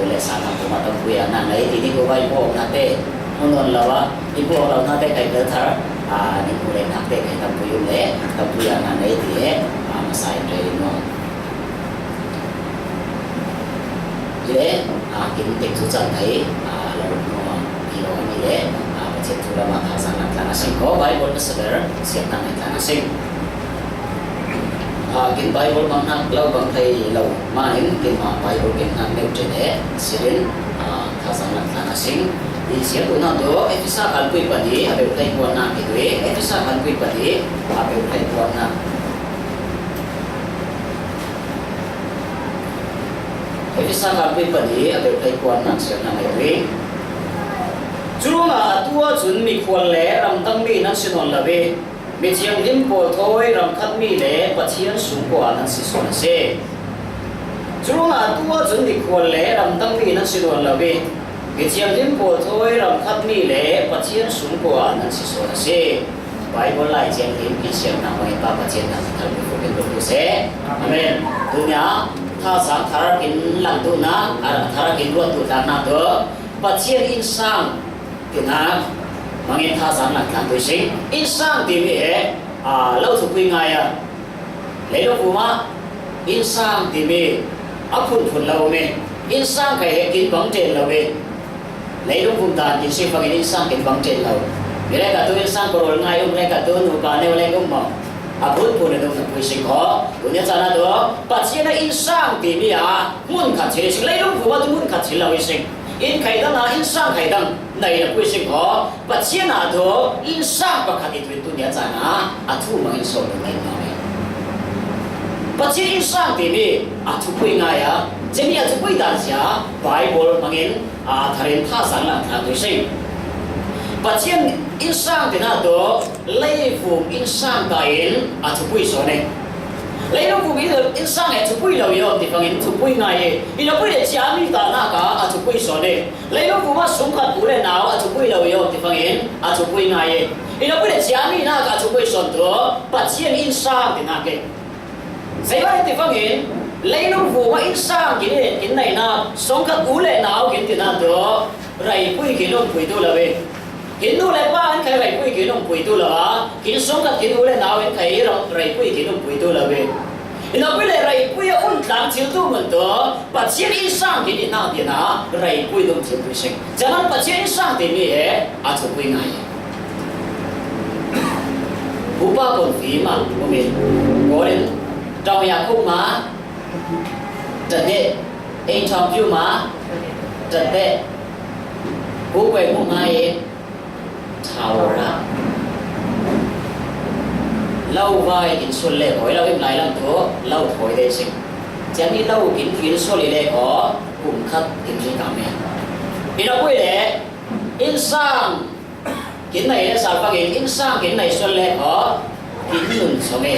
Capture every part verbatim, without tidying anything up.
Le sa na ko ma tam pui a na nei ti ni ko bai bo na te. Mo non la wa ni bo la na te kai le thar. A ni ko le na te kai tam pui le tam pui a na nei ti e. A ma sai re no. Ile a kin te tu chan thai a lo no ki lo ni le a pa che tu la ma kha sa na tla na sing ko bai bo na sa ber siat na tla na sing. A, kin Bible bang hnak lo bang thei lo manin kin ma Bible kin hnak neu ṭe le sirin, a, thazang lang tlan a sing. I siatu hna tu Efesa khan pui pali a beu thei kuan hnak i tui Efesa khan pui pali a beu thei kuan hnak. Efesa khan pui pali a beu thei kuan hnak siat hnak i tui. Curuangah atu ahcun mikhual le ramdangmi nan si nawn lo i, mithianghlim pawl thawi ramkhatmi le Pathian sungkua nan si sawn a si. Curuangah atu ahcun mikhual le ramdangmi nan si nawn lo i, mithianghlim pawl thawi ramkhatmi le Pathian sungkua nan si sawn a si. Baibal Lai Thianghlim in siangnak hmangin Pa Pathian nan thal mi fuk in lut seh. Amen. Tunia thazang thar in lang duhnak, a thar in ruat duhnak tu Pathian innsang tinak hmangin thazang lang tlang tu sing. Innsang timi he, aa, lo thupui ngai a, leilung vum ah innsang timi a phunphun lo mi innsang kai he kin bang ṭen lo mi leilung vum dan kin si fangin innsang kin bang ṭen lo. Mi le ka tu innsang ko rawl ngai um le ka tu nupa neu le um maw? A phunphun a dum na pui sing kho. Tunia caan ah tu Pathian a innsang timi a hmun khat thil i sing, leilung vum ah tu hmun khat thil lo i sing. Inn khai dang ah innsang khai dang na inn a pui sing kho. Pathian ah tu innsang pakhat i tuin tunia caan ah a thu hmangin sawm ding na inn hna hi. Pathian innsang timi a thupui ngai a, cemi a thupui dan sia Baibal hmangin a tharin thazang lang tlang tu sing. Pathian innsang tina tu leivum innsang ta in a thupui sawn i. Leilung vum innsang he thupui lo i awm ti fangin thupui ngai i, i na pui le ciami tahnak ah a thupui sawn i. Leilung vum ah sungkhat u le nau a thupui lo i awm ti fangin a thupui ngai i, i na pui le ciami nak a thupui sawn tu Pathian innsang tinak i. Zeihmanh ti fangin leilung vum ah innsang kin i kin neinak sungkhat u le nau kin tinak tu raipui kin um pui tu lo i. Kin nu le pa in khai raipui kin um pui tu lo a, kin sungkhat kin u le nau in khai ram raipui kin um pui tu lo i. Ina pui le raipui a um tlang thil tu mun tu Pathian innsang kin i hna tinak raipui dum thil tu sing. Caman Pathian innsang timi he a thupui ngai. Upa kon fi ma umi Korin tawng ya kum ma tade ei thawng fiu ma tade ku kuai mu ngai. Thawra lo vai kin sul le koi lo in lai lam tu lo thoi de sing. Ciami lo kin kin sul i le ko kum khat kin ri kam e. Ina pui le innsang kin nei le sal pangin innsang kin nei sul le ko kin nun song e.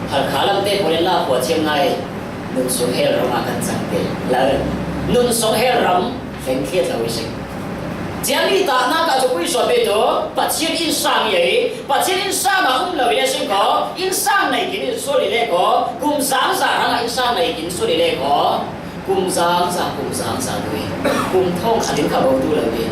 Halkha lam te polin la khua thiam ngai nun song hel ram a kan cang te. La nun song hel ram Hleng thliat lo i sing. Ciami tahnak ah thupui sual pe tu Pathian innsang i ei. Pathian innsang ah um lo i le sing ko, innsang nei kin in sual i le ko, kum zangza rang ah innsang nei kin sual i le ko, kum zangza, kum zangza tu i. Kum thawng khat in kha bo tu lo i.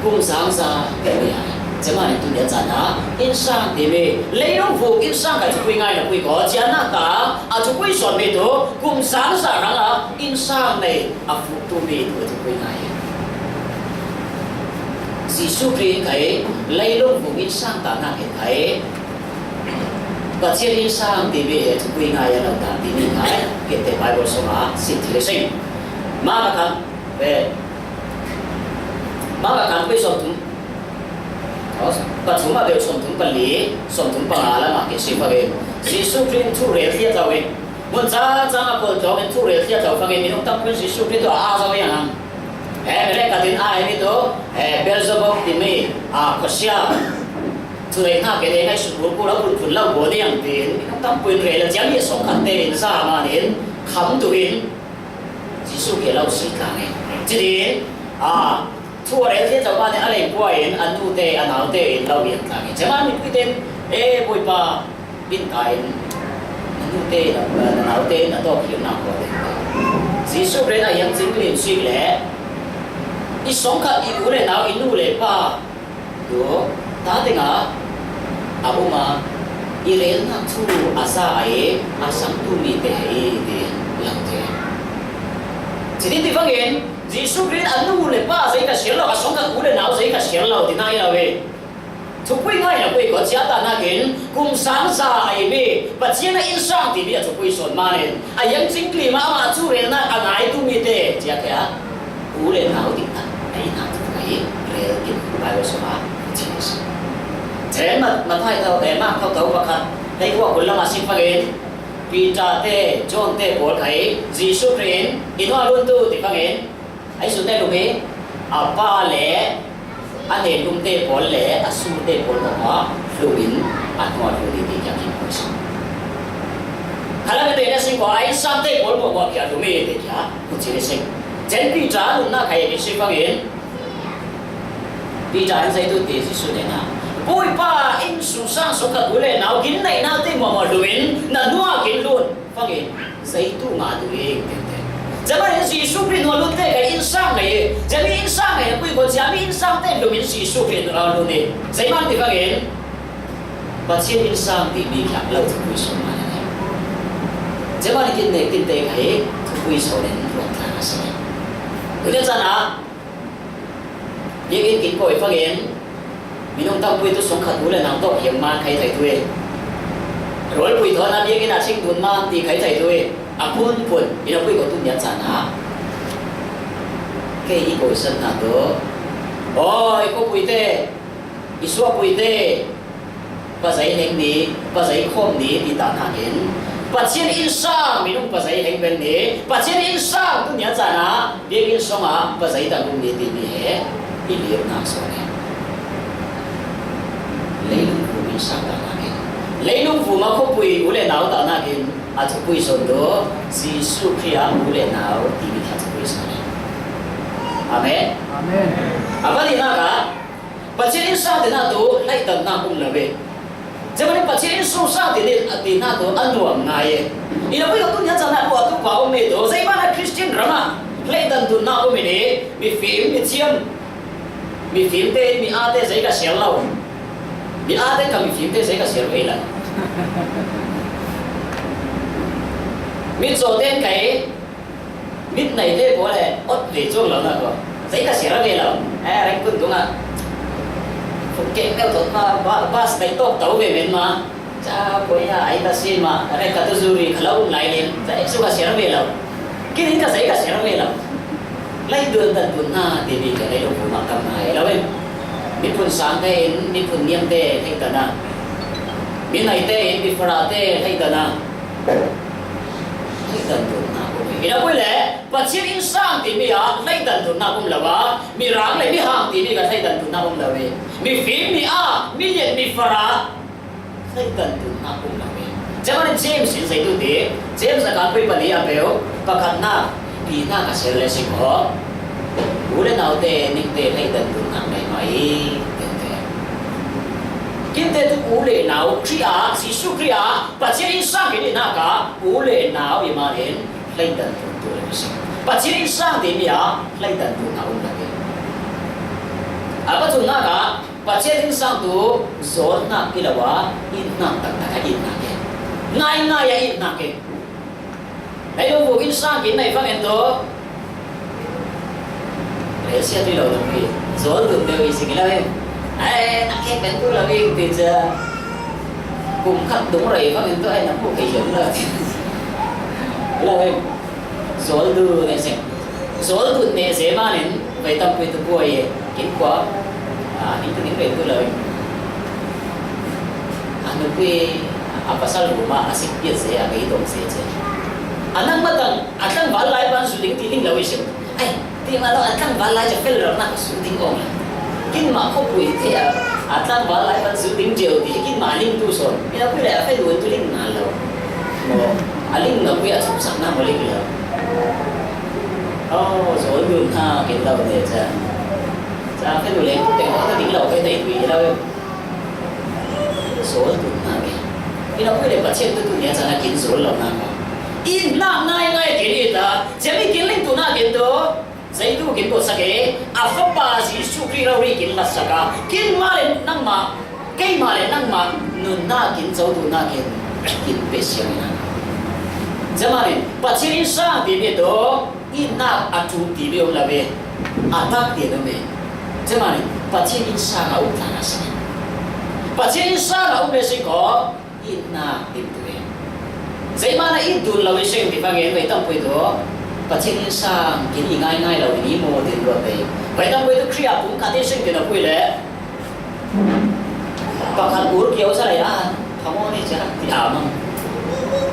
Kum zangza te mi ai. Cemani tu nia caan ah innsang ti mi leilung vuk innsang ka thupui ngai na pui ko, cianak ta a thupui sual mi tu kum zangza rang ah innsang nei a fuk tu mi tu a thupui ngai. Jesuh Khrih in khai leilung vung innsang ta nak in khai Pathian innsang ti mi he thupui ngai a lo ta ti mi khai kete Bible sung a sim thil sing. Maka kan, eh, maka kan pui som tum. Pathum a bel som tum pali, som tum panga lam a ke sim pha ve. Jesuh Khrih in thu rel thliat lo in. Mun cang cang a kawl tlawng in thu rel thliat lo fangin minung tampi in Jesuh Khrih tu a aa zo hiang hang. He, mi le katin aa he mi tu, he, Beelzebub timi, a, khuasia. Thunei hna ke le ngai sukul ku lo kun kun lo bo niang tin minung tampi in rel a ciami a sawng khat te in za man in kham tu in Jesuh ke lo si tlang in. Ci din, a, thu a rel thliat lo man in a lei kua in a nu te a nau te in lo iang tlang in. Ciaman mi pui ten, e, Bawipa, in ta in, na nu te, na, na nau te, na tawk hi na ko te. Jesuh Khrih a hiam cing lim sik le i songkhat i u le nau, i nu le pa tu ta tengah a um a, i relnak thu a za a i a sangtu mite hi, tiin lang te. Citin ti fangin Jesuh Khrih a nu le pa zei ka sial lo, a songkhat u le nau zei ka sial lo, tina i lo hi. Thupui ngai na pui ko cia ta nakin kum sang za a i mi Pathian a innsang timi a thupui sawn manin a hiam cing lim a ama thu relnak a ngaitu mite cia khe a u le nau diktak a i nak tu ka hi. Rel kim Bible sung a chin si. Then ma ma thai tau e mak tau tau pakhat hei kua kul lama sik fangin Peter te, John te pawl kha i Jesuh Khrih in i nual lun tu ti fangin a i sun te lum hi a pa le a hnen lum te pawl le a sur te pawl mawh mawh hlum in a hnual hlum hi ti kia kim pawl sung. Khala ka te na sing ko a innsang te pawl mawh mawh kia hlum hi ti kia kun chin sing. Then Peter a lum na kha i sik fangin Peter in zei tu ti Jesuh ne na Bawipa, inn sung sang sung khat u le nau gin neihnak te mawh mawh hlum in na nuak in lun fangin zei tu ngah tu ing tete. Zaman in Jesuh Khrih nual lun te ka innsang ngai e. Zia mi innsang ngai e pui ko zia mi innsang te hlum in Jesuh Khrih nual lun e. Zei man ti fangin Pathian innsang timi kha lo thupui sawn man e. Zaman in kin ne kin te ka hi thupui sawn in ruat tla ka sa. Tute chan a Biakinn kin kawi fangin minung tampui tu sung khat u le nau tawh hiam man khai thei tu e. Rualpui thawn a biakinn a ching dun man ti khai thei tu e. A phun phun i na pui ko tu nia chan a kei i koisan na tu. Oi, ko pui te, i sua pui te, Pazei heng ni, pazei khawm ni ti ta nakin Pathian innsang minung pazei heng bel ni, Pathian innsang tu nia chan a biakinn sung a pazei dang um ni ti ni he i liamnak sawn e. Leilung vum innsang ta nakin leilung vum a khuapui u le nau ta nakin a thupui sawn tu Jesuh Khrih a u le nau ti ni kha thupui sawn e. Amen. Amen. A palinak ah Pathian innsang te na tu hleihdannak um lo e. Zia bang in Pathian innsang te na tu a nuam ngai e. I na pui ko tu nia chan a kua tu pa um e tu zei bang a Christian ram a hleihdan dunnak um e ni. Mifim mithiam, mifim te in mi a te zei ka sial lo. Mi a te ka mifim te zei ka sial ve lo. Mitcaw te in ka i Mit nei te pawl le ot ve chuang lo na ko. Zei ka siar ve lo. Eh, rengkun tung ah. Fuk kek neu tot ma, ba, bas nei tok tau ve men ma. Cha, ko ya, ai ka si ma. Re ka tu zuri ka lo lai len. Zei su ka siar ve lo. Kin in ka zei ka siar ve lo. Lai dun dan dun na, ti bi ka lai lo pu ma kam na e lo em. Mi phun sang te in, mi phun niam te, thei ta na. Mi nei te in, mi fara te, thei ta na. Hleidan dunnak um hi. Ina pui le Pathian innsang timi ah hleidan dunnak um lo a, mirang le mihang timi kha hleidan dunnak um lo hi. Mifim, mi a, milian, mifara hleidan dunnak um lo hi. Zia man James in zei tu ti, James a kan pui pali a peuh, pakhatnak, tinak a sel le sik aw. U le naute ningte hleidan dunnak nei mai tente. Kinte tu u le nau Khrih ah, Jesuh Khrih ah, Pathian innsang kininak ah u le nau i man in hleidan dun tu le si. Pathian innsang timi ah hleidan dunnak um lo hi. A pathumnak ah Pathian innsang tu zawlnak i lo a, itnak taktak a itnak hi. Ngaingai a itnak hi. Leilung vum innsang kin nei fang en tu. Rel siat rih lo dong hi. Zawl dun deuh i sing hi lo hi. Ai, a khek kan tu lo hi ti cia. Kum khat tung rei fang en tu ai na pu kei hiam lo ti. Lo hi. Zawl dun e sing. Zawl dun ne se man in. Vei tam pui tu puai e. Kin kua. A, ning tu ning vei tu lo. A nupui a pasal ruma a sik piat se a vei dong se che. A nang matang a tlangval lai ban su ding ti ning lo i sim. Ai, ti ma lo a tlangval lai cha fel ram na su ding ong. Kin ma ko pui te a, a tlangval lai ban su ding jeu ti kin ma ling tu son. Ina pui le a fel lu tu ling na lo. Mo, a ling na pui a suk sak na mo ling lo. Oh, so lu na kin lo ne cha. Cha, ka nu leng teng hawng ka ding lo, ka dei tui lo. Zawl dun hna ve. Ina pui le Pathian tu tu nia chan a kin zawl lo hna ko. Itna ngaingai kin it a, ziami kin ling tuhna kin tu, zeitu kin kotsak e, a Fapa Jesuh Khrih rori kin latsak a, kin mah le nangmah, keimah le nangmah nunna kin zo tuhna kin, kin pe siang ina. Ziamanin Pathian in sang ti mi tu, itna a tuk ti mi om lo ve, a tak ti om e. Ziamanin Pathian in sang a um tla na si. Pathian in sang a um le si ko, itna tim tu e. Zeimana it dun lo i seng ti fangin vei tampui tu, Pathian in sang kin i ngaingai lo i ni mo din lo ve. Vei tampui tu Khrih a pum khat i seng ti na pui le, pakhat ur kiau sa lai a, kamo ni cha ti a mang.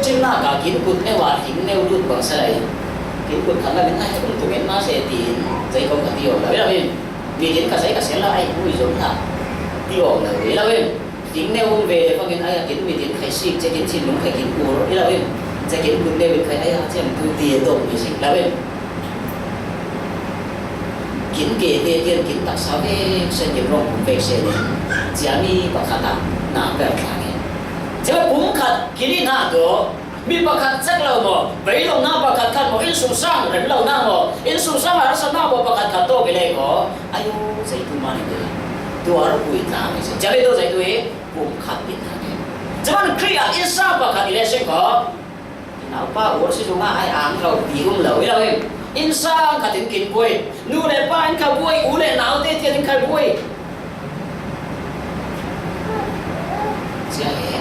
Chin na ka kin kut ne wa ting ne u lut bang sa lai. Kin kut khat la min ai kum tu men ma se ti, zei kong ka ti o la ve la min. Mi tin ka zei ka sen la ai pui zom la. Ti o la ve la ve. Ting ne um ve le fangin ai a kin mi tin khai sik, che kin chin lung khai kin ur, i la ve. Che kin kut ne ve khai ai a che tu ti dom mi sik la ve. Kin ke te tian kin taksa vek se, kin rong vek se ni. Ziami pakhat a na per tla ni. Ziami pum khat kin i na do. Mi pakhat zek lo mo, vei lo na pakhat khat mo, in sung sang rem lo na mo, in sung sang a rasa na mo pakhat khat to ke le ko. Ayu, zei tu ma ni de. Tu ar pui tla ni se. Ziami to zei tu e, pum khat in na ni. Ziami Khrih a in sang pakhat i le se ko. Naupa ur si zunga ai ang lo ti um lo i lo e. In sang khat in kin buai. Nu le pa in kha buai, u le nau te tian in kha buai. Sia he,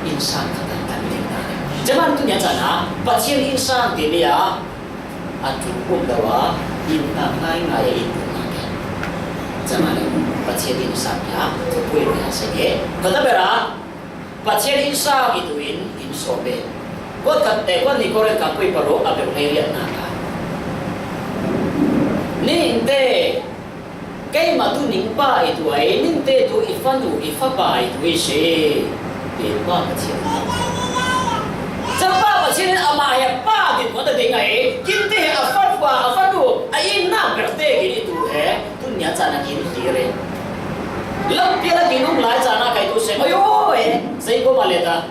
in sang khat in kan ding na. Zaman tu nya chana, Pathian in sang ti mi a, a tu um lo a, in na ngai ngai in tu na ke. Zaman Pathian in sang ya, tu buai lo ya se ke. Kata bera, Pathian in sang i tu in, in so be. Kuat khat te, kuat ni Korin ka pui paro, a be hei riat na ka. Ning te, keimah tu ning pa i tu ai, ning te tu i fanu, i fapa i tu i se. Te pa Pathian. Sa pa Pathian in ama he pa din kuat a ding ai, kin te he a fapa, a fanu, a in na ber te kin i tu he. Tun nia chana kin hlir e. Lampi a la kin um lai chana kai tu sem. Ayo e. Zei ko ma le ta.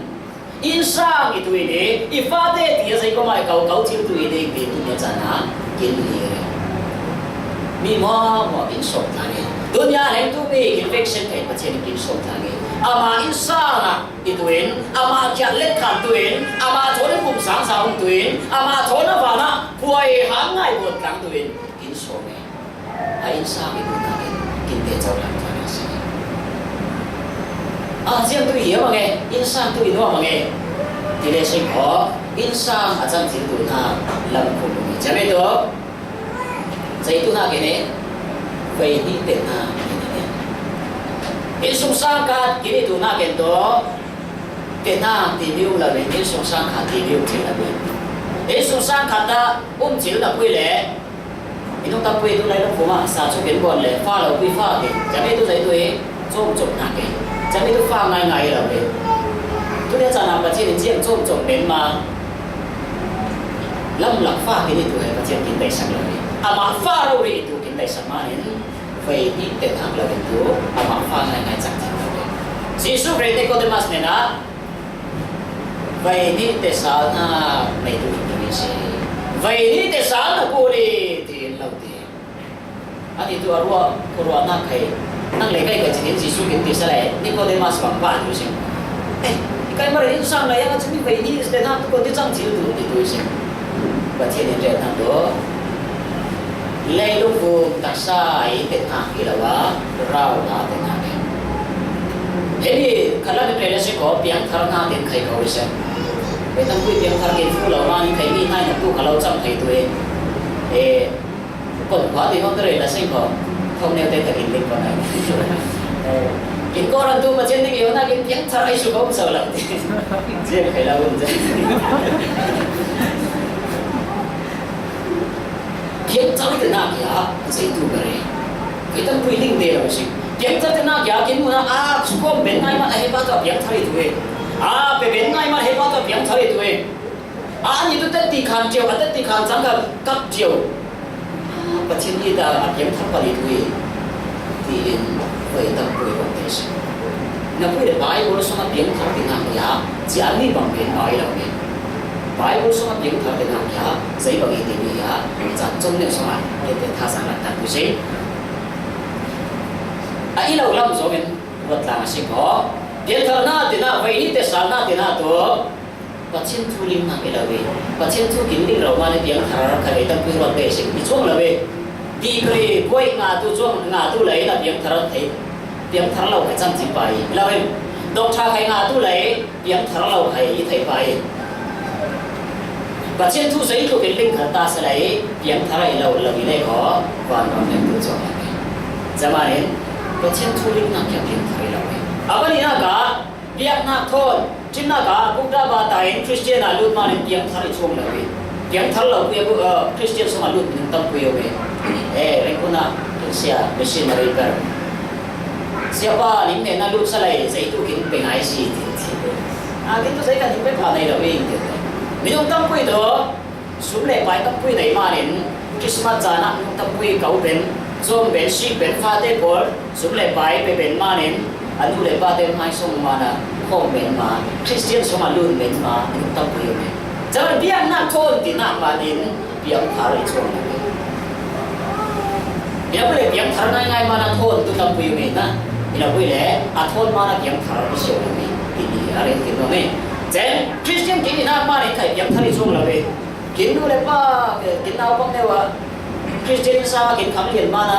In sang i tu i ni. I fate ti a zei ko ma le kau kau cil tu i ni. Ti tun nia chana kin hlir e. Mi mo mo kin sok ta ni. Tun nia heng tu mi kin vek sen kai Pathian kin sok ta ni. Ama in sang a i tu in. Ama kiat let khan tu in. Ama thon in kum sang sang tu in. Ama thon a vana puai hang ngai buat kang tu in. Kin sok e. A in sang i tu na kin, kin te chau lam chau na si. A ziang tu i a mang e, in sang tu i nuam mang e. Ti le sing kho, in sang a chang thil tu na lam khum i. Chame tu, zei tu na ke ne, vei ni te na ke ne. In sung sang khat, kin i tu na ke tu, te na ti ni um la ve, in sung sang khat ti ni um thil la ve. In sung sang khat ta um thil la pui le, Minung tampi tu Lailung khua ah sa chu ken buan le fa lo pui fa ke. Chami tu zei tu hi chom chom na ke. Chami tu fa ngai ngai lo ke. Tu le chana Pathian in chiang chom chom pen ma. Lam lak fa ke ni tu he Pathian kin dai sak lo ke. Ama fa lo ri tu kin dai sak ma in. Fei ni te thak lo ke tu ama fa ngai ngai chak chak lo ke. Jesu Christ Nicodemus ne na. Vei nih te salna nei tu in tu ni si. Vei nih te salna ku ni ti in lo ti. A ti tu a ruah, ko ruah nak kai. Nang le kai ka chin in Jesu kin ti sa le. Nicodemus bang pa tu si. Eh, kai mara in sang la yang a chin vei nih te na tu ko ti chang chin tu ti tu si. Pathian in ret na tu. Leilung vum taksa i te na hi lo a. Rau la te na. Hei ni, khala ni pele se ko, piang thar na den khai ko se. Be tam kui piang thar ke fu lo ma ni khai mi nai na tu khala chang khai tu e. E, kon khua ti hong tere la se ko. Thong neu te ta kin ling ko nai. E, kin ko ran tu ma chen ni ke na kin piang thar ai su ko sa la. Je khai la un je. Piang thar te na kia, se tu ka re. Kei tam pui ling de lo si. Piang thar te na kia kin mu na a su kom ben ngai ma a he pa to piang thar i tu e. A pe ben ngai ma he pa to piang thar i tu e. A ni tu tet ti khan tio, a tet ti khan chang ka kap tio. Pathian ni ta a piang thar pa i tu e. Ti in kei tam pui lo te si. Na pui le bai ko lo so na piang thar te na kia. Chi a ni bang ben bai lo ni. Bible sungah piangthar te nak kia zei bang i ti mi a, chan chom neu sungah kei te thazaang lak tak tu si. A i lo lam zongin ruat tlang a si ko. Piangtharna tina, vai ni te salna tina tu Pathian thu lim nak i lo ve. Pathian thu kin lim lo mah le piangthar kha ve, tampi ruat ve si i chuang lo ve. Degree buai nga tu chuang nga tu lai na piangthar thei, piangthar lo kha chang chi pai lo em. Doctor khai nga tu lai piangthar lo khai i thei pai. Pathian thu zei tu kin lim kha ta sa lai piangthar i lo lo i le ko van ram lim tu chuang lai. Zamanin Pathian thu lim nak kia piangthar i lo ve. A bani nak a biaknak thawn, chinnak ah kukta ba ta in Christian ah lut man in piangthar i chuang lo hi. Piangthar lo pui a, uh, Christian sung ah lut minung tam pui om hi. Eh, Rangoon ah, sia, missionary per. Sia pa, ning ne na lut sa lai, zei tu kin pe ngai si, ti, ti. Ah, kin tu zei ka ning pe pa nei lo hi, ti. Minung tam pui to, sum le pai tampi nei manin, Christmas caan ah minung tampi kau pen, zong pen, si pen, fate pawl, sum le pai pe pen manin, a nu le pate mai song mana, khawm pen ma, Christian song a lun pen ma, minung tampi om hi. Caan biaknak thawn tinak manin, piangthar i chuang lo hi. Ina pui le piangthar ngaingai mana thawn tu tampi om hi na. Ina pui le, a thawn mana piangthar i chuang lo hi. Ti ni, a rin ti nuam hi. Cen, Christian kininak manin khai piangthar i chuang lo hi. Kin nu le pa, kin naupang neu ah Christian in sa kin kham lian mana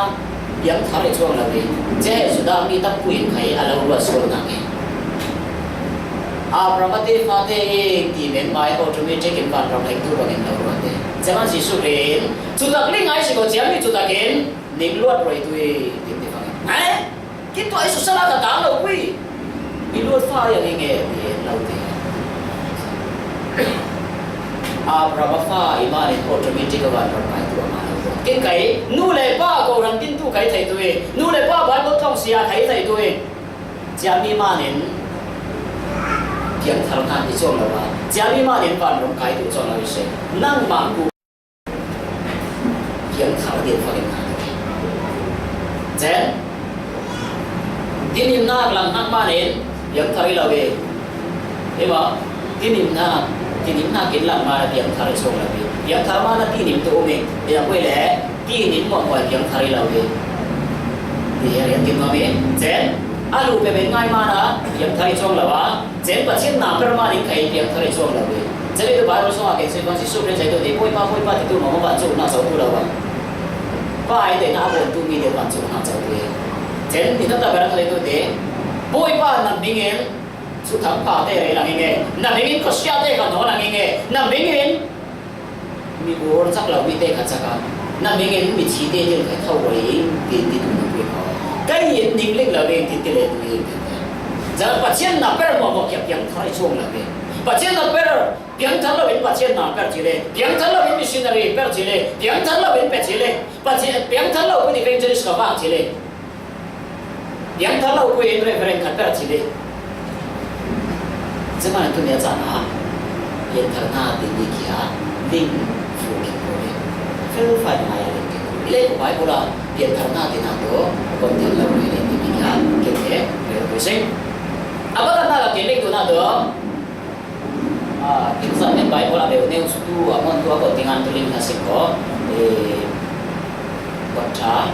piangthar i chuang lo hi. Cia he Judah mi tampi in khai a lo ruat sual nak hi. Abraham a te fate i ti men mai automatic in vanram leng tu bangin lo ruat hi. Cia man Jesuh in, "Cutak ling ai si ko cia mi cutak in ning luat roi tu i," tin ti fangin. Hai? Kin tuah i susa la ka tang lo pui. I luat fa yang i nge ti lo ti. Abraham a fa i man in automatic a vanram kai tu a ma lo. Kin kai nu le pa ko ran tin tu kai thei tu i. Nu le pa Bible tong sia kai thei tu i. Cia mi man in piangthar na i chuang lo a. Cia mi man in vanram kai tu chuang lo i se. Nang ma ku piangthar ding fakin na. Chen, tinimnak langnak manin piangthar i lo hi. Hi maw? Tinimnak, tinimnak in lang mana piangthar i chuang lo hi. Piangthar mana tinim tu um hi. Ina pui le, tinim muanmuan piangthar i lo hi. Ti hi a rian tim nuam hi. Chen, a lu pemen ngai mana piangthar i chuang lo a. Chen Pathian na per manin khai piangthar i chuang lo hi. Chen i tu Bible sungah kei sui pan si suk len zai tu ti, "Bawipa, Bawipa," ti tu mah, mah van chuh na zo tu lo a. Pa ai te na a bawn tu mi te van chuh na zo tu hi. Chen i tu ta ber a khai tu ti, "Bawipa, na mingin thuthang pa te rei lang i nge, na mingin khuasia te ka nawn lang i nge, na mingin mi buar chak lo mi te kha chak a, na mingin mi thi te ding kha tho roi in," ti, ti tu na pui ko. Kai in ning ling lo in ti ti le tu in ti te. Zan Pathian na per mo mo kia piangthar i chuang lo in. Pathian na per piangthar lo in Pathian na per chi le. Piangthar lo in missionary per chi le. Piangthar lo in pe chi le. Pathian piangthar lo in evangelist ka vak chi le. Piangthar lo pui in Reverend khat per chi le. Chen man tu nia chan a piangtharna ti mi kia ling fu kin ko le. Fel fai mai a ling kin ko le. Ko Bible a piangtharna ti na to kon ti lo le ti mi kia kin ke le ko sing. Apa kan na la kin le tu na to. Ah, kin sa men Bible a beu neu su tu a mon tu a ko tingan tu ling na sing ko. Eh, Doctor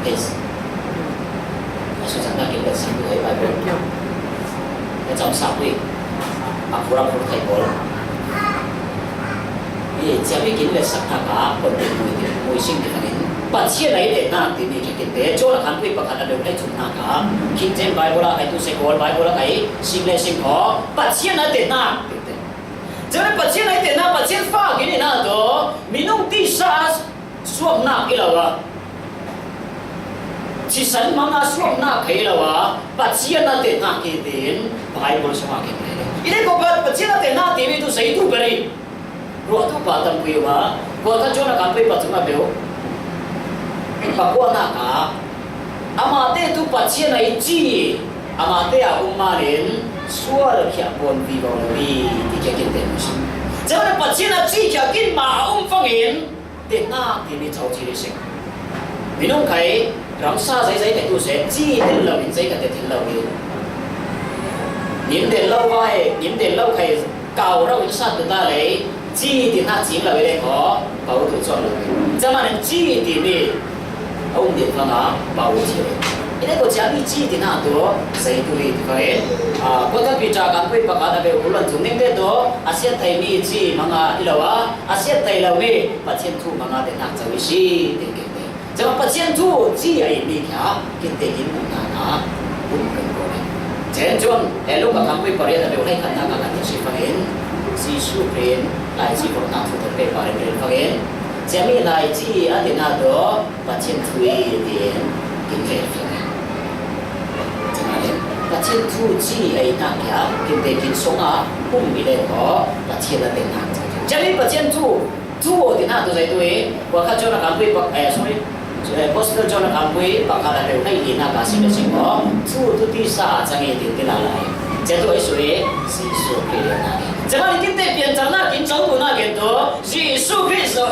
Hayes. A su zang na kin le sing tu hei Bible. Hei cham sa pui. A phur a phur thai bol. Eh, cia mi kin le sak na ka kon ti mui ti mui sing ti kanin. Pathian ai te na ti mi kin te. Cho la kan pui pakhat a beu lai chum na ka. King James Bible a kai tu se kol Bible a kai sing le sing ko. Pathian ai te na. Cun Pathian ai te na, Pathian fa kini na to, minung tisa suaknak i lo a, thisen hmang a suaknak kha i lo a, Pathian a te na ki tin Bible sungah kin ngai. I le ko Pathian a te na ti mi tu zei tu beri. Ruah tu pa tam pui ma, kua ka chona kan pui pa tu ma beu. Pakua na ka, amate tu Pathian ai ci, amate a um manin sual khia pon vivo lo mi ti kia kin te mu si. Cun Pathian a ci kia kin ma a um fangin te na ti mi chau ci le sing. Minung khai ramsa zeizai te tu se ci tel lo in zei ka te tel lo in. Nim tel lo vai, nim tel lo khai Kau rau in sa tu ta lei, ci ti hna cing lo i le ko, ko tu cuang lo. Cama nen ci ti mi, a um din fanga, pau ci le. I le ko cia mi ci ti hna tu, zei tu hi ti fai. A, ko ta pi ca kan pui pakhat a beu kulan cung ning te tu, a siat thei mi ci manga i lo a, a siat thei lo mi, Pathian thu manga te hnak co i si, ti ke te. Cun Pathian thu ci a imi kha, kinte kin hmuh hna hna, um kan ko le. Cun cun, eh, Luka kan pui pariat a beu hlei khatnak ah kan si fangin, Jesuh Khrih in hlaici forhnak thu kan pehpar in rel fangin, ciami hlaici a ti hna tu Pathian thu i tin kin rel fangin. Cun Pathian thu ci a i hnak kha, kinte kin song ah um i le ko, Pathian a te hnak. Ciami Pathian thu Thu ti hna tu zei tu i, kua kha John a kan pui pak, eh, sorry, eh, Gospel John a kan pui pakhat a beu hlei hna ka si le si ko. Thu tu ti sa a cang i ti ti la lai. Cun tu ai su i, Jesuh Khrih le na. Cun mah ni kinte pianthar na kin co tu na kin tu, Jesuh Khrih so,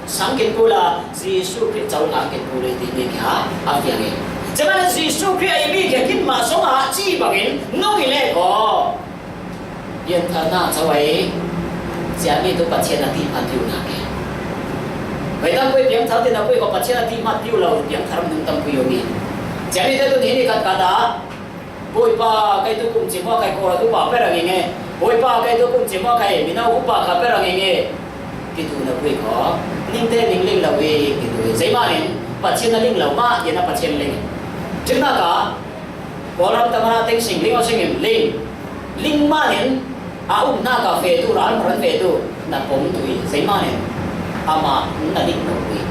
sang kin pu la, Jesuh Khrih co hna kin pu le ti mi kha, a fiang i. Cun mah ni Jesuh Khrih a i mi kha kin mah song a ci bangin, nung i le ko. Pianthar hna co ei, ciami tu Pathian a ti hmanh piu hna ke. Vei tam pui pianthar tin a pui ko Pathian a ti hmanh piu lo, pianthar minung tam pui yomi. Ciami te tu ni ni kat kat ah, Bawipa, kei tu kum cim hua kei ko tu pa pe rang ing e. Bawipa, kei tu kum cim hua kei, mino upa kha pe rang ing e. Kitu na pui ko, ning te ning ling lo i, kitu i. Zeimah ning, Pathian a ling lo mah, yan a Pathian ling. Cimnak ah, Kawlram tamana tengsing ling aw singin ling. Ling manin a um hna ka feh tu, ral maran feh tu, na pom tu i, zei manin amah na ling lo i.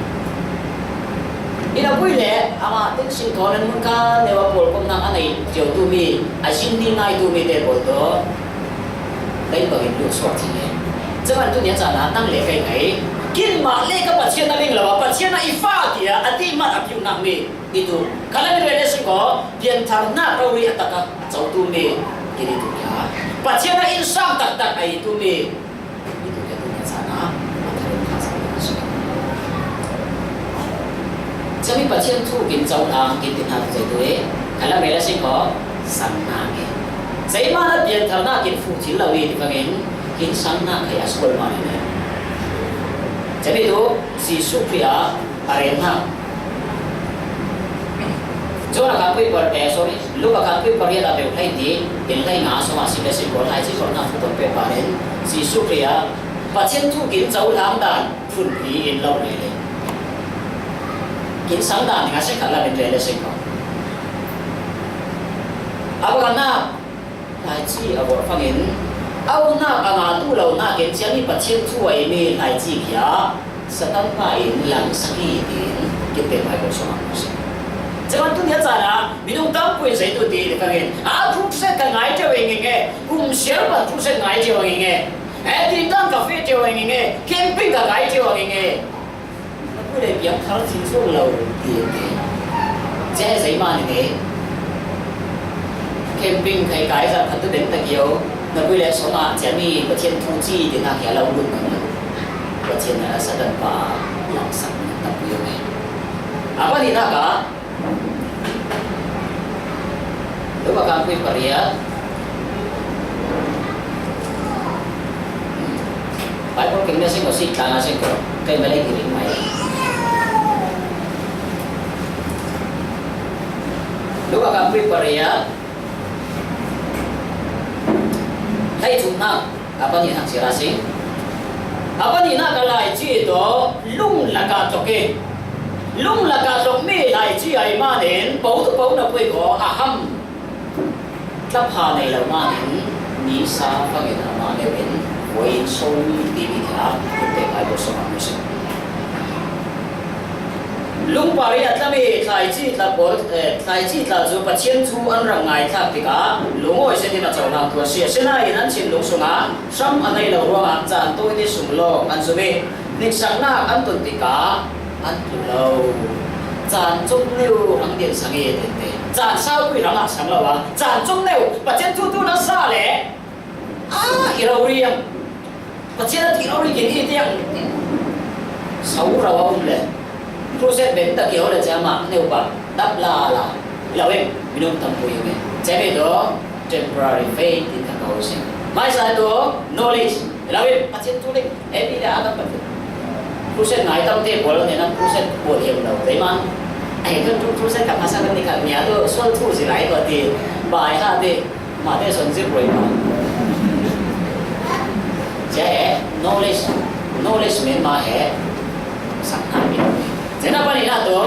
I na pui le amah tengsing thawn an mun kha neu a pawl komnak a nei cio tu mi, a zin ding ngai tu mi te pawl tu, lei bangin lut suak thei e. Caman tu nia caan ah nang le kei kei, kin mah le ka Pathian a ling lo a, Pathian a i fa tiah a ti man a piu nak mi. I tu, khalam in rel le sing ko, pianthar hnak rori a tak a co tu mi, kini tu kha. Pathian a innsang taktak a i tu mi, i tu kha tu nia caan ah, a tharum kha sa mi si. Cami Pathian thu kin co hna, kin ti hna tu zei tu i, khalam rel le sing ko, sang hna nge. Zeimah na pianthar hna kin fuh thil lo i, ti fangin, kin sang hna khai a sual ma ni. Cami tu, Jesuh Khrih a, a rem hna. John a kan pui par, eh, sorry, Luka kan pui pariat a beu hlei ni, in hlei nga song a si le si ko hlai si ko na thu ton pe pa len, Jesuh Khrih a, Pathian thu kin co hlang dan, phun pi in lo le le. Kin sang dan, nga se khat la min le le si ko. A bang na, Hlaici a vorh fangin, a umnak a ngatu lo nakin ciami Pathian thu a imi hlaici khi ah Satan pa in langsak hi, tiin kipek Baibal sungah hmuh si. Cuman tu nia caan ah minung tampi in zei tu ti le fangin, a crusade ka ngai ṭio ing ing e, kum siar pan crusade ngai ṭio ing ing e, eh, tintan ka feh ṭio ing ing e, camping ka ngai ṭio ing ing e. Na pui le piang thar chin suak lo ti te. Ceh zei mah ni te. Camping khai kai zat khat tu deng ta kio. Na pui le song ah ciami Pathian thu ci ti nak hia lo lut na. Pathian a Satan pa langsak na pui le. A pa ni nak a Luka kan pui pariat. Baibal keng na sing ko, si tla na sing ko. Kei malay kiring mai. Luka kan pui pariat. Hei, thumnak. A pahnihnak si ra si. A pahnihnak a laici tu lung lakah tlok i, lung lakah tlok mi laici a i manin po tu po na pui ko a ham. Tlapha nei lo manin ni sa fangin amah leu in voi in so mi ti mi kha kute kai ko so ma si. Lungpar i a tlam i tlaici tla pawl, eh, tlaici tla cu Pathian thu an rak ngaithlak tikah lungawi zetin a cohlang tu a si. Asinain an thinlung sungah hram a nei lo ruangah caan tawite sung lawng an zum i hniksaknak an tun tikah an tlu lo. Caan cung neu rang din sang i tinte. Caan saupui rang ah sang lo ah caan cung neu Pathian thu tu nan sa le ah i rori ang. Pathian a ti lo rih in i tiang so ro a um le. Crusade ben ta kio le cama neu pa dap la la. Lo em, minung tam pui em. Came do temporary faith in ka ko se. Hmaisa tu knowledge. Lo in Pathian thu le, Evi le Adam Pathian. Crusade ngai tam te bol ne na crusade bol hiam lo. Dei man. Ai tu tu crusade ka pasal ni ka nia tu sual thu si lai ko ti. Bai ha ti. Ma te son zip roi ma. Cia he knowledge, knowledge men ma he. Sang ha mi. Cia na pani na tu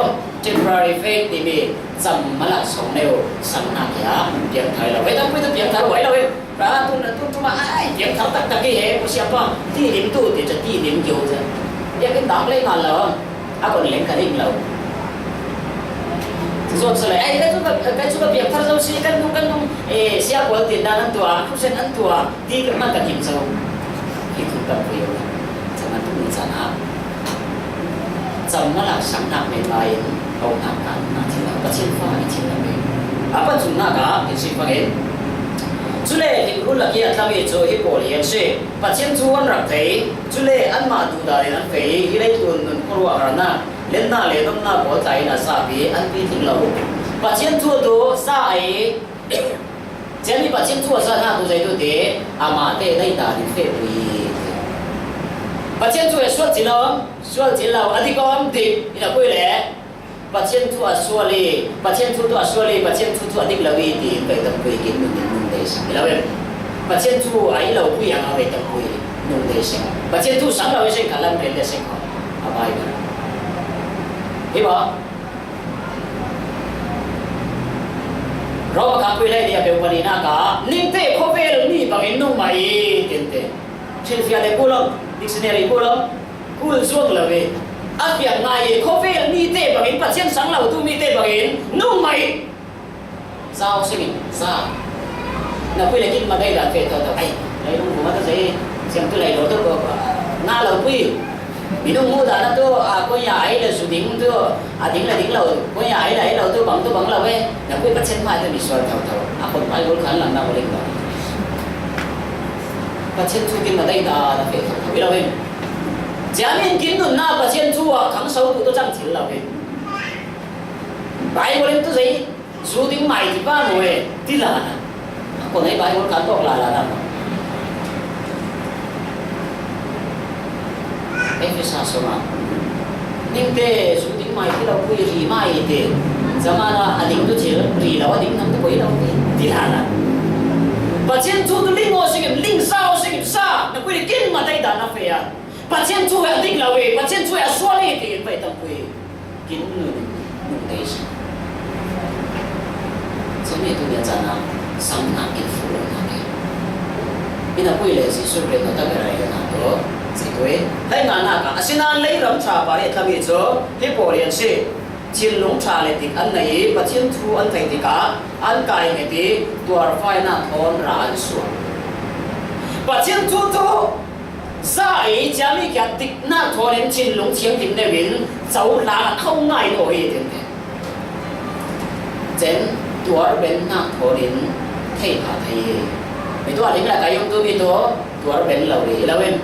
temporary faith ti mi. Cam mala song neu sang na kia piang thai lo. Hei tam pui tu piang thai lo, hei lo, hei. Ra tu na tu tu ma ai piang thai tak tak ki he, ko siapa. Ti lim tu, ti ca ti lim kiu ca. Piang kin dang le ngal lo. A kon leng ka lim lo. Zot sa le, ai, ka tu ka, ka tu ka piang thai zo si, kan tu, kan tu. Eh, sia ko ti na nan tua, ku sen an tua. Ti ka man ka lim zo. Ki tu ka pui yo. Ca man tu ni ca na. Cam mala sang nak men ma in, hau nak ka na ti la, Pathian fa i ti la me. A pa chung nak a, ti si fa in. Cule, hing ru la ki a tlam i chu hi pawl hi an si. Pathian thu an rak thei. Cule, an ma tu da in an fei. Hi lei tun nun khua rua har na. Len na le nom na pawl tlai na sa pi, an pi ting lo. Pathian thu tu sa ai. Cia mi Pathian thu a sa na tu zai tu te, ama te dai ta ni fe pui. Pathian thu e sual ci lo, sual ci lo, a dik om dik, ina pui le. Pathian thu a sual i, Pathian thu tu a sual i, Pathian thu tu a dik lo i ti, pai tam pui kin nun nun dei sang. Ila wem. Pathian thu a i lo pui ang a pai tam pui nun dei sang. Pathian thu sang lo i sang ka lam ren dei sang ko. A bai ba. Hi ba? Roma khangpui lai nia peuh pani nak a, ningte khawvel mi bangin nung mah i, tinte. Thilfiah le kul om, dictionary kul om, kul zuang lo i. A fiang ngai i, khawvel mite bangin, Pathian sang lo tu mite bangin, nung mah i. Zau singin, za. Na pui le kin ma dai dan fe tau tau. Ai, lai lung kuma ta zei, siam tu lai lo tu ko, na lo pui. Minung mu dan tu, a, ko ya ai le su ding tu, a ding le ding lo, ko ya ai le ai lo tu, bang tu bang lo e. Na pui Pathian mai tu mi sual tau tau. A kon Bible kan lang na ko ling lo. Pathian tu kin ma dai dan fe tau tau. Wi lo e. Cia min kin nun na Pathian tu a khang sau tu tu chang thil lo e. Bible tu zei. Zu ding mai ti pa maw e, ti la na. Ko nei Bible kan tawk la la na. Efesa sawma. Ningte zu ding mai ti lo pui ri mai te. Zamana a ding tu thil ri lo a ding nam tu pui lo pui ti la na. Pathian thu tu ling aw singim, ling sa aw singim sa. Na pui kin ma dai dan a fe a. Pathian thu a dik lo e, Pathian thu a sual e ti in pai tam pui. Kin nun, nun te si. Sami tu nia cana, sang na kin fu lo na ke. Ina pui le si su pe na ta ka rai na to, si tu e. Hai nga na ka, asina lei ram cha pa le tami cho, hi po lian si. Chin lung cha le tik an na i, Pathian thu an thei tik a, an kai nge ti, tuar fai na thon ra an suak. Pathian thu tu, Za ei ciami kia tikna thawnin chin lung thiang tim neuin co hla a tho ngai lo hi tin te. Cen tuar ben na thawnin thei pha thei hi. Mi tuar ling la kai yong tu mi tu tuar ben lo hi lo in.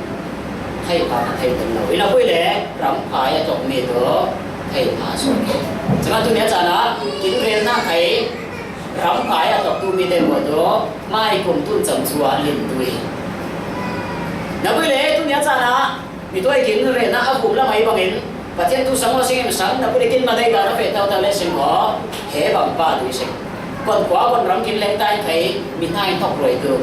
Thei pha thei ben lo hi lo hui le ram pha ya tok mi tu thei pha so ke. Cuma tu nia cana kin ren na kai Ram kai a tawk tu mi te maw tu, mai kum tun cham chu a lim tu hi. Na pui le tu nia chan a, mi tuai kin ren a a kum lam ai bangin, Pathian tu sang aw sing em sang, na pui le kin ma dai ka na fe tau tau le sing aw, he bang pa tu sing. Kon kua kon ram kin leng tai thei, mi nai thok roi tu.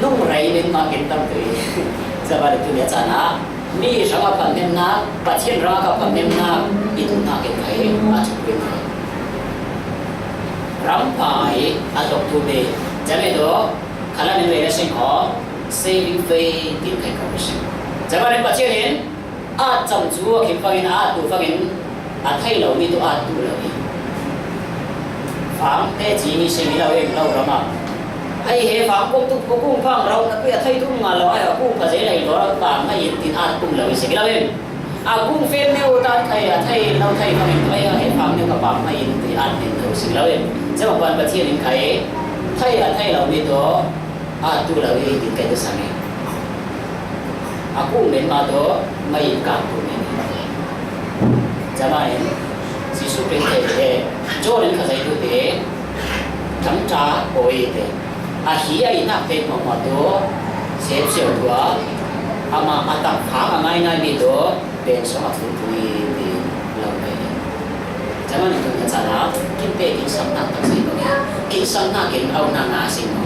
Nung rei min ma kin tam tu hi. Zaba le tu nia chan a, Mi hrang a phamhnemna, Pathian rang a ka phamhnemna, i duhna ke khai a chukpui ngai. Ram pai a tlok tu te, jame do, khala min rei la sing kho, saving faith in khai kho sing. Jama ren Pathian in, a cham chu a khim fangin, a tu fangin, A thei lo mi tu a tu lo hi. Fang te ci mi sing hi lo em lo ram a. Ai he fang kong tu ko kung fang rau na pui a thei tu nga lo ai a kung ka zei lai lo rau ta mai in tin a tung lo hi sing hi lo em. A kung fem neu ta thei a thei lo thei fang in ai a he fang neu ka fang mai in tin a tin lo sing lo em. Zema pan Pathian in khai thei a thei lo mi tu a tu lo hi tin kai tu sang em. A kung men ma to mai in ka kung men. Jama in Jesu Christ te te John in ka zai tu te tam ta oi te. A hi a i nak te mawhmawh tu, sep siau tu a, amah a tak phak a ngaingai mi tu, pen sawm a phun tu i ti lo mai. Zaman in tu na cana, kin te kin sang nak tak sei lo ni. Kin sang nak kin au nak nga sing lo.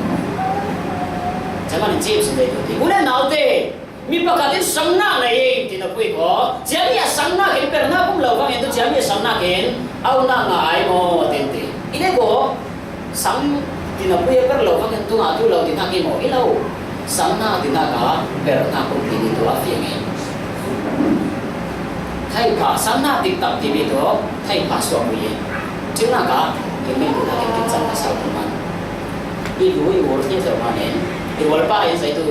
Zaman in cip sing lo tu ti. U le nau te, mi pakhat in sang nak na ing ti na pui ko. Ciami a sang nak in per nak um lo vang in tu ciami a sang nak in au nak nga ai mo tin ti. I le ko, sang ti na pui a per lo vang in tu nga tu lo ti nak i mo i lo. Sang nak ti nak a per nak um ti ni tu a fiang in. Thai pha sang nak tik tak ti mi tu, thai pha suak pui in. Cing nak a, kin min tu nak in kin sang na sau tu man. I lu i wol ti sau man in. I wol pa in sai tu.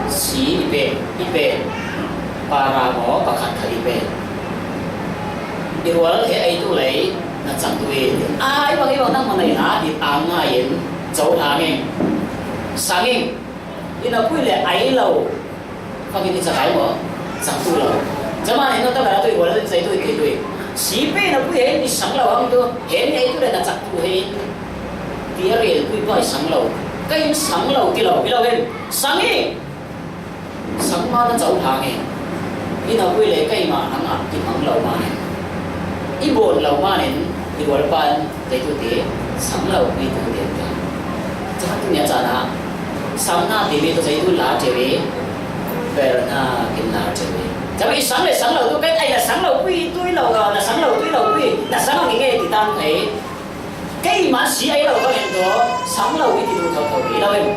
Si i pen, i pen. Para maw, pakhat khat i pen. I rual he ei tu lei, na cang tu i. A, i bang, i bang nang manai na, i ang nga in, zo hang in. Sang in. I na pui le ai lo. Fak in i cak ai maw. Cang tu lo. Zaman in na ta la tu i rual le sai tu i te tu i. Si pe na pui he, i sang lo hang tu. He ni ei tu le na cak tu he. Ti a rian pui pa i sang lo. Ka in sang lo ti lo, i lo hen. Sang i. Sang ma na cau hang i. I na pui le ka i ma hang a i mang lo ma ne. I bon lo ma ne. I rual pan te tu te. Sang lo pui tu te te. Cak tu nia cana. Sang na te me tu te tu la te ve. Ber na kin la te ve. Cak i sang le sang lo tu ka ai na sang lo pui tu i lo na sang lo tu i lo pui. Na sang a nge ti tan thei. Keimah si ahi lo ka ngen tawh, sang lo i ti duh thotho hi lo em?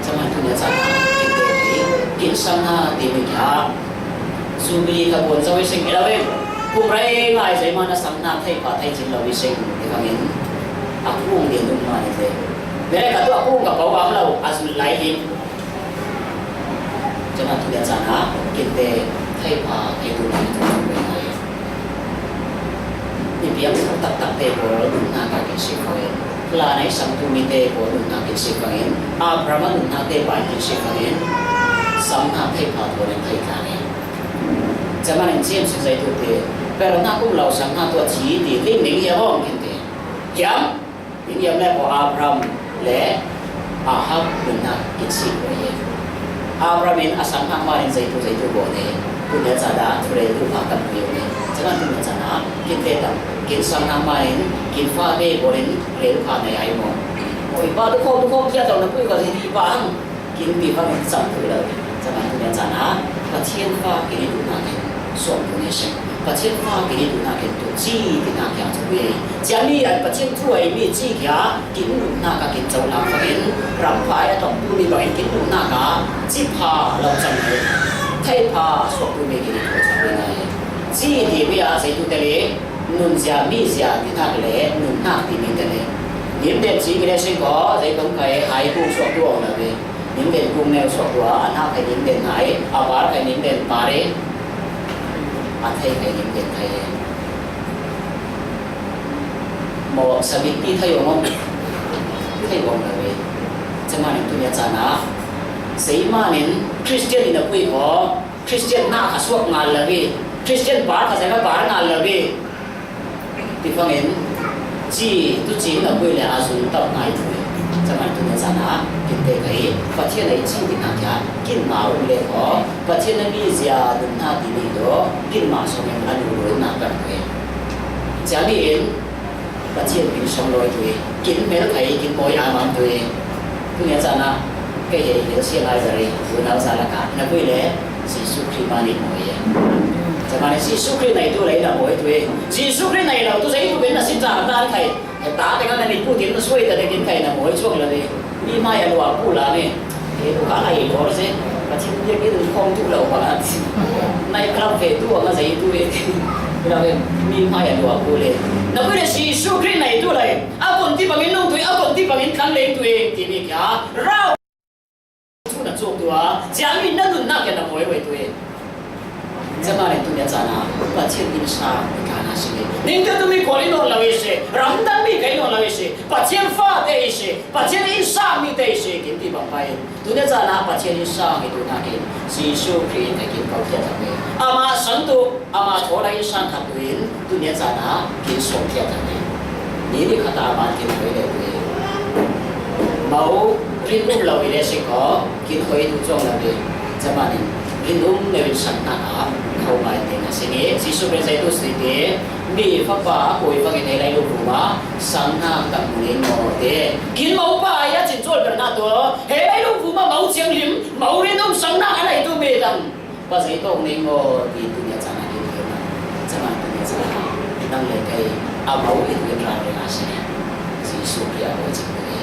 Cama tu nia cana, kin te hi, kin sang na ti mi kha. Jubilee kha buan zo i sing hi lo em? Kum rei ngai zeimah na sang na thei pha thei cin lo i sing hi bangin. A kung dia nung mah ni te. Mere ka tu a kung ka pau am lo, a zul lai hi. Cuma tu dia cana, kinte thei pha thei tu ni tu tu ni. Ni piang tak tak te ko nunna ka kin si ko. La nei sang tu mi te ko nunna kin si ko. Abraham nunna te pa kin si ko. Sang na thei pha tu ni thei ka ni. Cuma ni cim si zai tu te. Pero na kum lau sang na tu ci ti ling ling ya hong kinte. Kiam? Inn iam le pawh Abraham le Ahab nunnak kin sik huai hi. Abraham in a sanghnak manin zeitu zeitu bawl hi. Tun le cahdah thurel duh a tam hi uh hi. Cahdah tun le cahdah kin te tam, kin sanghnak manin kin fate bawlin rel pha nei ai maw? Awi pa, tukhawm tukhawm kiat lo na pui ka zei dih pah ang. Kin ti bang in cam tu lo. Cahdah tun le cahdah Pathian fa kin i duhnak in suam tu ni seng. Pathian fa kin i duhnak in tu ci tinak kiang cu mi. Cia mi an Pathian thu a i mi ci kia kin nunnak a kin cohlang bangin ram pha i a tong tu mi bangin kin nunnak a ci pha lo cang hi. Thei pha suak tu mi kin i thu cu mi ngai. Ci ti mi a zei tu te le nunzia mizia tinak le nunnak ti mi te le. Nim den ci mi le sing ko zei tong kai hai ku suak tu ong lo ve. Nim den kung neu suak tua, a hnak kai nim den hai, a par kai nim den par e, a thei kai nim den thei e. Maw sabit ti thei ong om, thei ong lo e. Camanin tunia cana, seimanin Christian in a pui ko, Christian na kha suak ngal lo e, Christian par kha zai par ngal lo e. Ti fangin, ci, tu ci na pui le a zun tau ngai tu. Caman tu na cana, kin te kai, Pathian ai ci ti na kia, kin ma um le ko, Pathian na mi zia dun na ti ni do, kin ma song in a lu lu na kan tu. Cia ni in, Pathian min song loi tu, kin mel kai, kin moi a mam tu. Tu na cana, kai he, mel sia lai dari, tu na sa la ka, na pui le, Jesuh Khrih mah nih mawi e. Camanin Jesuh Khrih nei tu lei na mawi tu e. Jesuh Khrih nei lo tu zei tu ben na sin cang a tan khai. He ta te kan na ni pu tin na suai ta te kin khai na mawi chuang lo e. Mi mai a lua pu la ni. He tu ka ai lor se. Ka chin dia ke tu khong tu lo ba. Nai club ve tu a ma zei tu e. Lo e. Mi mai a lua pu le. Na pu le Jesuh Khrih nei tu lei. A kon ti bangin nung tu e. A kon ti bangin tlang lei tu e. Ti mi kia. Rau. Thu na cuk tu a, ciami na nunnak in na mawi wei tu e. Camanin tunia cana, Pathian innsang mi kana si ni. Ning te tu mi kual i nawn lo i si, ramdang mi kai nawn lo i si, Pathian fate i si, Pathian innsang mi te i si, kin ti bang pai. Tunia cana Pathian innsang i tu nakin, Jesuh Khrih in kai kin kau kia tak e. Ama sang tu, ama thaw na innsang khat tu in, tunia cana kin sawm kia tak e. Ni ni khat a man kin hoi le ve. Mau rin um lo i le si ko, kin hoi tu zong lo ve. Zaman in rin um lo in sang na a, khau mai te na si ni. Jesu Khrist zai tu si te, mi fa pa, koi fa ngi te lai lu fu ma, sang na tak mu ni mo te. Kin mau pa ya cin zol ber na to, he lai lu fu ma mau ciang lim, mau rin um sang na a lai tu me dang. Ba zei tawk ning maw ti tu nia cang a kin kin a. Cang a tu nia cang a. Nang le kei a mau in kin ran ring a si. Jesu Khrist a ko cing tu ni.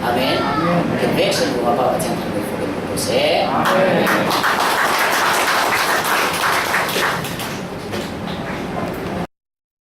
Amen. Amen. Kin vek sen ko pa pa cang kan ko ko se. Amen.